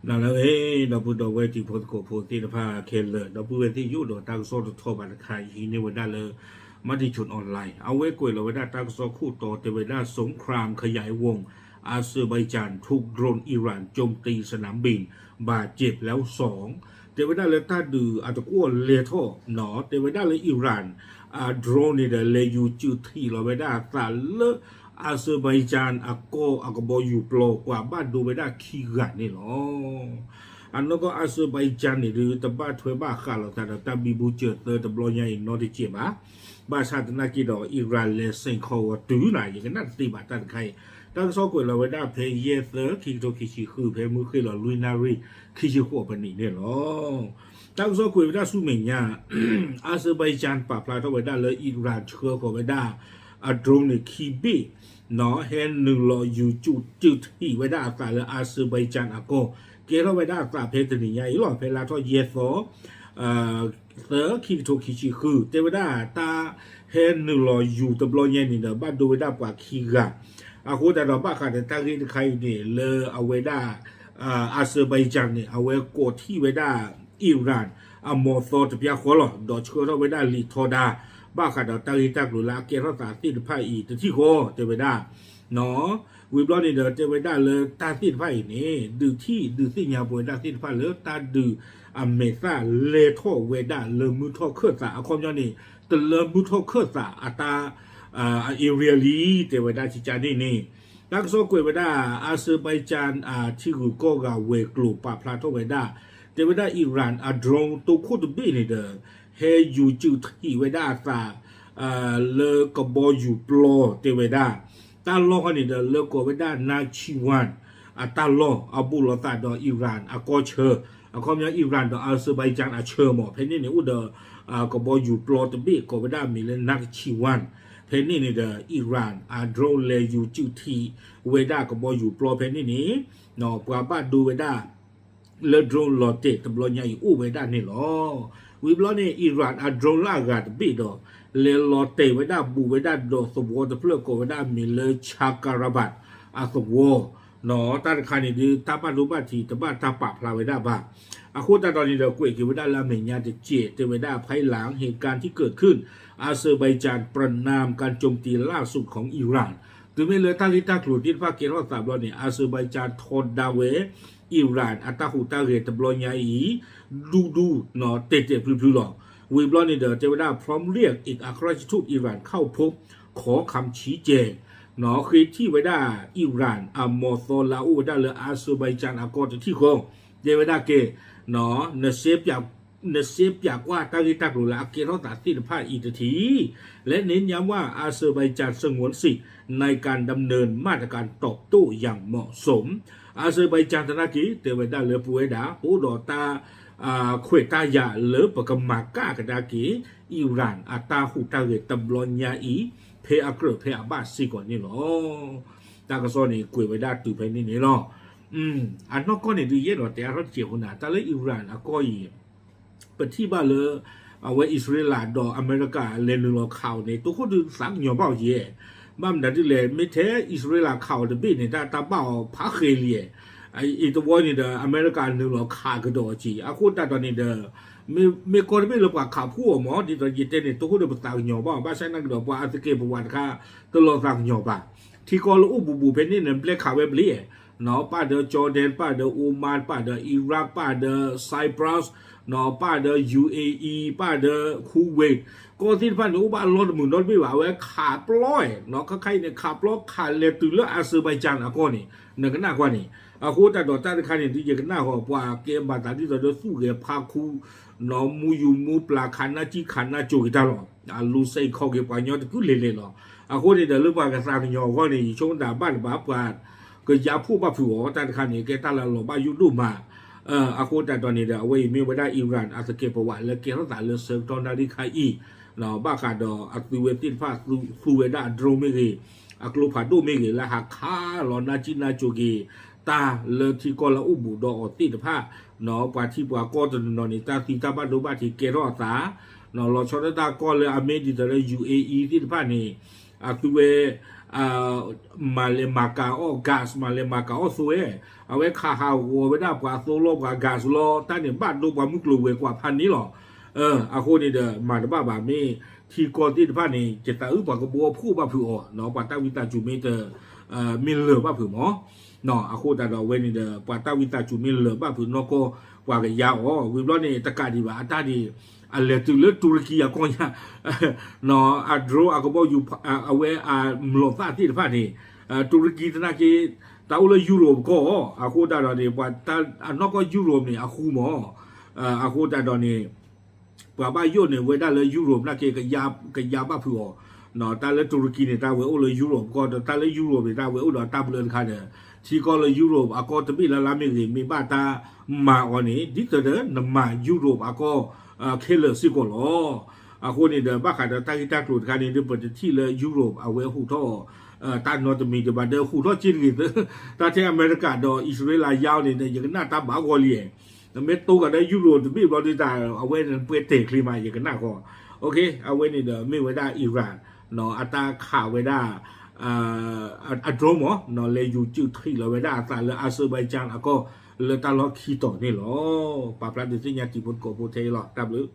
နၤလၢအဂ့ၤ ဒီပုၢ်ဒီဝဲၢ်တံၤဖိသကိးဖိသ့ၣ်တဖၣ်ခဲလၢာ် ဒီပုၢ်ဝဲၢ်သ့ၣ်ယိၣ်ဒီးတၢ်ကစီၣ်တထီၣ်ဘၣ်တခါအံၤ ဟံးန့ၢ်ဝဲဒၣ်လၢ Matichon Online အဝဲကွဲးလီၤဝဲဒၣ်တၢ်ကစီၣ်ခိၣ်တီတဲဝဲဒၣ် สงครามขยายวง อาเซอร์ไบจานถูกโดรนอิหร่านโจมตีสนามบินบาดเจ็บแล้วสอง တဲဝဲဒၣ်လၢတၢ်ဒုးအတကွီၣ်လဲၤထီၣ် တဲဝဲဒၣ်လၢ Iran အ drone န့ၣ်ဒီး လဲၤယူၤစုးထံးလီၤဝဲဒၣ်အသးလၢ Azerbaijan အကီၢ်အကဘီယူၤပျီ ပှၤဘၣ်ဒိဝဲဒၣ်ခံဂၤန့ၣ်လီၤ. အနီၢ်ကီၢ် Azerbaijan န့ၣ်ဒုး တဘၣ်ထွဲဘၣ်ဃးလိာ်သးဒီးတၢ်ဘံဘူစၢၤသၢတဘျီညါအံၤနီတစဲးဘၣ်. ဘၣ်ဆၣ်သနာ်က့ဒီး Iran လဲၤစ့ၢ်ခီဝီၤတုၤနၤ ယကနၣ်တသ့ဘၣ်တၢ်တခါအံၤ. တၢ်ကစီၣ်ကွဲးလီၤဝဲဒၣ်ဖဲယဲၢ်သၢ ခံကထိခံဆံဃု ဖဲမုၢ်ဃ့ၢ်လီၤလွံၢ်နၣ်ရံၣ် ခံဆံဃိးပနံးန့ၣ်လီၤ. တၢ်ကစီၣ်ကွဲးဝဲဒၣ်ဆူမဲာ်ညါ Azerbaijan ပာ်ဖျါထီၣ်ဝဲဒၣ်လၢ Iran ဆှၢဃီၤဝဲဒၣ် အ drone န့ၣ်ခံဘ့ၣ် ဟဲနုာ်လီၤယူၤစုးထံးဝဲဒၣ်အသးလၢ Azerbaijan အကီၢ် ကဲထီၣ်ဝဲဒၣ်အသးဖဲတနံၤညါအံၤလီၤ ဖဲလါထီၣ်ယဲၢ်သီ သၢ ခံကထိခံဆံဃု တဲဝဲဒၣ်တၢ်ဟဲနုာ်လီၤယူၤတဘျီညါန့ၣ်ဒီး ဘၣ်ဒိဝဲဒၣ်ပှၤခံဂၤ အဃိသတးဒီးဘၣ်ဃးဒီးတၢ်ဂ့ၢ်တခါအံၤန့ၣ် လၢအဝဲဒၣ် Azerbaijan န့ၣ် အဝဲကိးထံၣ်ဝဲဒၣ် Iran အမီၤသီတပျၢ်ဃီလီၤ ဒီးဆှၢထီၣ်ဝဲဒၣ်လံာ်ထီဒါ ဘၣ်ဃးဒီးတၢ်ဂ့ၢ်တၢ်ကျိၤလၢအကဲထီၣ်သးသ့ၣ်တဖၣ်အံၤတထံၣ်ဃီ တဲဝဲဒၣ် ဝံၤဘျီန့ၣ်ဒီးတဲဝဲဒၣ်လၢတၢ်သ့ၣ်တဖၣ်အံၤန့ၣ် ဒုးထံၣ်ဒုးသ့ၣ်ညါပဝဲဒၣ်သ့ၣ်တဖၣ်လၢတၢ်ဒုးအမဲာ်သၣ်လဲၤထီၣ်ဝဲဒၣ်လၢမုၢ်ထီၣ်ခၢၣ်သး အခီပညီန့ၣ် တလၢမုၢ်ထီၣ်ခၢၣ်သးအတၢ် အ area လံ တဲဝဲဒၣ်ကကန့ၣ်န့ၣ် တၢ်ကစီၣ်ကွဲးဝဲဒၣ် Azerbaijan အထံဂုၤကီၢ်ဂၤဝဲၤကျိၤပာ်ဖျါထီၣ်ဝဲဒၣ် တဲဝဲဒၣ် Iran အ drone တိခိၣ်တဘ့ၣ်န့ၣ်ဒီး ဟဲယူၤစုးထံးဝဲဒၣ်အသး လၢကဘီယူၤပျီတဲဝဲဒၣ် တၢ်လီၢ်ဃီန့ၣ်ဒီး လၢကိးဝဲဒၣ် Nakhchivan အတၢ်လီၢ်အဘူးလိာ်သးဒီး Iran အကီၢ်ဆၢ အခီပညီ Iran ဒီး Azerbaijan အဆၢမး ဖဲန့ၣ်န့ၣ် အိၣ်ဒီး ကဘီယူၤပျီတဘ့ၣ်ကိးဝဲဒၣ်အမံၤလၢ Nakhchivan ဖဲန့ၣ်န့ၣ်ဒီး Iran အ drone လဲၤယူၤစုးထံးဝဲဒၣ်ကဘီယူၤပျီဖဲန့ၣ်န့ၣ် ပှၤဘၣ်ဒိဝဲဒၣ် လၢ drone လီၤတဲာ်တဘျီညါအံၤအိၣ်ဝဲဒၣ်န့ၣ်လီၤ. ဝံၤဘျီန့ၣ် Iran အ drone လၢအဂၤတဘ့ၣ်ဒီး လဲၤလီၤတဲာ်ဝဲဒၣ်ဘူးဝဲဒၣ်ဒီးသဝီတဖျၢၣ်ကိးဝဲဒၣ်အမံၤလၢ Chakarabat အသဝီ တၢ်တခါန့ၣ်ဒုး တၢ်ဘၣ်ဒိဘၣ်ထံးတဘၣ်တၢ်ပာ်ဖျါဝဲဒၣ်ဘၣ်. အဃိသတးဒီးန့ၣ်ဒီး ကွဲးက့ၤဝဲဒၣ်လၢအမဲာ်ညါတစဲး တဲဝဲဒၣ် ภายหลังเหตุการณ์ที่เกิดขึ้น อาเซอร์ไบจานประณามการโจมตีล่าสุดของอิหร่าน တုၤမ့ၢ်လၢတၢ်ဂ့ၢ်တၢ်ကျိၤသ့ၣ်တဖၣ်ကဲထီၣ်သးဘျီန့ၣ် Azerbaijan ထီဒါဝဲ Iran အတၢ်ဟူးတၢ်ဂဲၤတဘျီညါအံၤ ဒူဒူ တဲာ်တဲာ်ဖျုးဖျုးလီၤ. ဝံၤဘျီန့ၣ်ဒီး တဲဝဲဒၣ် พร้อมเรียกเอกอัครราชทูตอิหร่านเข้าพบ ขอคำชี้แจง ဃ့ထံၣ်ဝဲဒၣ် Iran အမီၤသီလၢအအိၣ်ဝဲဒၣ်လၢ Azerbaijan အကီၢ်တထံၣ်ဃီ တဲဝဲဒၣ်ကဲ နစဲပၠးကွၢ်တၢ်ဂ့ၢ်တၢ်ကျိၤလၢအကဲထီၣ်သးသ့ၣ်တဖၣ်အံၤတထံၣ် และเน้นย้ำว่า อาเซอร์ไบจาน สงวนสิทธิ์ ในการดำเนินมาตรการตอบโต้อย่างเหมาะสม อาเซอร์ไบจาน သနာ်က့ တဲဝဲဒၣ်လၢပဝဲဒၣ် ပအိၣ်ဒီးတၢ် ခွဲးတၢ်ယာ်လၢပကမၤကၣ်ကဒါက့ၤ Iran အတၢ်ဟူးတၢ်ဂဲၤတဘျီညါအံၤ ဖဲအကြၢးဖဲအဘၣ်စ့ၢ်ကီးန့ၣ်လီၤ. တၢ်ကစီၣ်န့ၣ် ကွဲးဝဲဒၣ်တုၤဖဲန့ၣ်န့ၣ်လီၤ. အနီၢ်ကီၢ်န့ၣ်ဒုးယအဲၣ်ဒိးတဲအါထီၣ်တစဲးဖိန့ၣ် တၢ်လၢ Iran အကီၢ်အံၤ ပထံၣ်ဘၣ်လၢ အဝဲအံၣ်စရ့လးဒီးအမဲရကၤလဲၤနုာ်လီၤခးအီၤန့ၣ် တိခိၣ်ဒုးသးကညီၤဘၣ်အီၤယဲၢ် ဘၣ်မနုၤဒ်လဲၣ် မ့ၢ်ထဲအံၣ်စရ့လးခးအီၤတဘ့ၣ်န့ၣ် တၢ်တၢ်ဘၣ်အီၤဖးဃဲၤလံ အံၤတဝီန့ၣ်ဒီး အမဲရကၤနုာ်လီၤခးကဒီးအီၤက့ၤ အဃိသတးဒီးန့ၣ်ဒီး မ့ၢ်ကီၢ်တဘ့ၣ်လၢပှၤခးဖှိၣ်အီၤမး ဒ်သိးယတဲန့ၣ် တိခိၣ်ဒုးပသးကညီၤဘၣ်အီၤ ဘၣ်ဆၣ်သနာ်က့ဒီး ပှၤအသကဲးပဝးတခါ တလီၤသးကညီၤဘၣ် ထံကီၢ်လၢအိၣ်ဘူးဘူးဖဲန့ၣ်န့ၣ် ဘျဲၣ်ခးဝဲဘျ့ ပၣ်ဒီး Jordan ပၣ်ဒီး Oman ပၣ်ဒီး Iraq ပၣ်ဒီး Cyprus ပၣ်ဒီး ယူဢေအံ ပၣ်ဒီး Kuwait ကီၢ်သ့ၣ်တဖၣ်န့ၣ် အိၣ်ဘၣ်အလီၢ်တမုာ်နီတဘ့ၣ်ဘၣ် အဝဲခးပျီ ခါခါအံၤန့ၣ် ခးပျီခးလဲၤတုၤလၢ Azerbaijan အကီၢ်န့ၣ် နကနၣ်ကွၢ်န့ၣ် အဃိသတးဒီးတၢ်တခါန့ၣ် ဒ်ယကနၣ်ဃီ ပှၤကဲဘၣ်သးဒ်သိးဒီးသူၣ်ဂဲၤဖးခူ မူယူၤမူပျၢ်ခးနၢ်ကံၣ်ခးနၢ်ကၠိက့ၤတၢ်လီၤ အလူၤစဲးခီၣ်က့ၤပှၤညီတကုလဲၤလဲၤလီၤ. အဃိန့ၣ်ဒီးလၢပှၤကသးကညီၤအဂီၢ်န့ၣ် ယဆိကမိၣ်သးဘၣ်တဘၣ်ပှၤ ကယါဖှိၣ်ဘၣ်ဖုးအီၤ တၢ်တခါန့ၣ် ကဲတၢ်လၢအလီၤဘၣ်ယိၣ်ဒိၣ်မး အဃိသတးဒီးန့ၣ်ဒီး အဝဲအံၤမ့ၢ်ဝဲဒၣ် Iran အသကဲးပဝးလၢကဲထီၣ်သးလၢဆၢကတီၢ်နၣ်ရံၣ်ခါအံၤ ဘၣ်ဃးဒီးအသုဝဲသ့ၣ်တဖၣ်သူဝဲဒၣ်အ drone မ့ၢ်ဂ့ၤ အကျိဖးဒိၣ်မ့ၢ်ဂ့ၤ လၢဟးခးလီၤနၢ်ကံၣ်နၢ်ကၠိက့ၤ တၢ်လၢထံကီၢ်လၢအိၣ်ဘူးဒီးအီၤသ့ၣ်တဖၣ် ပှၤထံပှၤကီၢ်တနီၤနီၤန့ၣ် တၢ်သံတၢ်ဘၣ်ဒိဘၣ်ထံးကဲထီၣ်အသး လီၤဆီဒၣ်တၢ်ကီၢ်လၢအမ့ၢ်ဒ်သိးလၢ ယူဢေအံ သ့ၣ်တဖၣ်န့ၣ် အသုဝဲ မၤလဲၤမၤကၤအီၣ် gas မၤလဲၤမၤကၤအီၣ်သိဝဲ, အဝဲခးဟးဂီၤဝဲဒၣ်ပှၤသိလီၤပှၤ gas လီၤ တၢ်န့ၣ်ဘၣ်ဒိပှၤမုၢ်ကျိၤဝဲၤကွာ်ဖးန့ၣ်လီၤ. အဃိန့ၣ်ဒီး မၤတဘၣ်ဘၣ် မ့ၢ်ထံကီၢ်သ့ၣ်တဖၣ်န့ၣ် ယသးအုးပှၤကဘီဖှိၣ်ဘၣ်ဖုးအီၤ ပှၤတၢ်ဝံသးစူၤမ့ၢ်တ မ့ၢ်လၢာ်ဘၣ်ဖုးမး, အဃိသတးဒီးအဝဲန့ၣ်ဒီး ပှၤတၢ်ဝံသးစူၤမ့ၢ်လၢာ်ဘၣ်ဖုးနီၢ်ကီၢ် ပှၤကယါအီၤ ဝံၤဘျီန့ၣ် တကးဒံးဘၣ် အတၢ်ဒ် အလဲၤတုၤလၢတူရကံအကီၢ်ညါ အ drone အကဘီယူၤ အဝဲအမျိာ်သၣ်သ့ၣ်တဖၣ်န့ၣ် တူရကံသနာ်က့ တၢ်အိၣ်လၢ Europe ကီၢ် အဃိသတးဒီးန့ၣ် ပှၤအနီၢ်ကီၢ် Europe န့ၣ် အဃူမး, အဃိသတးဒီးန့ၣ် ပှၤဘၣ်ယိၣ်န့ၣ် ဝဲဒၣ်လၢ Europe သနာ်က့ ကယါဘၣ်ဖုးအီၤ, တၢ်လၢတူရကံန့ၣ် တၢ်ဝဲအိၣ်လၢ Europe ကီၢ် ဒီးတၢ်လၢ Europe န့ၣ် တၢ်ဝဲအိၣ်ဒီးတၢ်ဘျၢတခါဒီး ထံကီၢ်လၢ Europe အကီၢ်တဘ့ၣ်လၢ်လၢ်မ့ၢ်ဂ့ၤ မ့ၢ်ဘၣ်တၢ်မၤအီၤန့ၣ် ဒ်သိးဒီးနမၤ Europe အကီၢ်ခဲလၢာ်စ့ၢ်ကီးလီၤ. အဃိန့ၣ်ဒီး ဘၣ်ဃးဒီးတၢ်ဂ့ၢ်တၢ်ကျိၤတခါန့ၣ် ဒ်ပတထံၣ်လၢ Europe အဝဲဟူးထီၣ် တၢ်နီတမံၤဒံးဘၣ်ဒီး ဟူးထီၣ်က့တဂ့ၤသၢ တၢ်ထဲအမဲရကၤဒီးအံၣ်စရ့လးယါအီၤန့ၣ်ဒီး ယကနၣ်တၢ်ဘၣ်ဂီၤလံ, နမ့ၢ်တိကဒီး Europe တဘ့ၣ်ဘျီဒ်တၢ် အဝဲန့ၣ်ပှဲၤတဲာ်ချ့မး ယကနၣ်ဃီ, အဝဲန့ၣ်ဒီးမ့ၢ်ဝဲဒၣ် Iran အတၢ်ခးဝဲဒၣ် အ drone မး လဲၤယူၤစုးထံးလီၤဝဲဒၣ်အသးလၢ Azerbaijan အကီၢ် လၢတၢ်လီၢ်ခံတီၤန့ၣ်လီၤ. ပာ်ဖျါဒုးသ့ၣ်ညါတံၤဖိသကိးဖိထဲအံၤလီၤ. တၢ်ဘျုး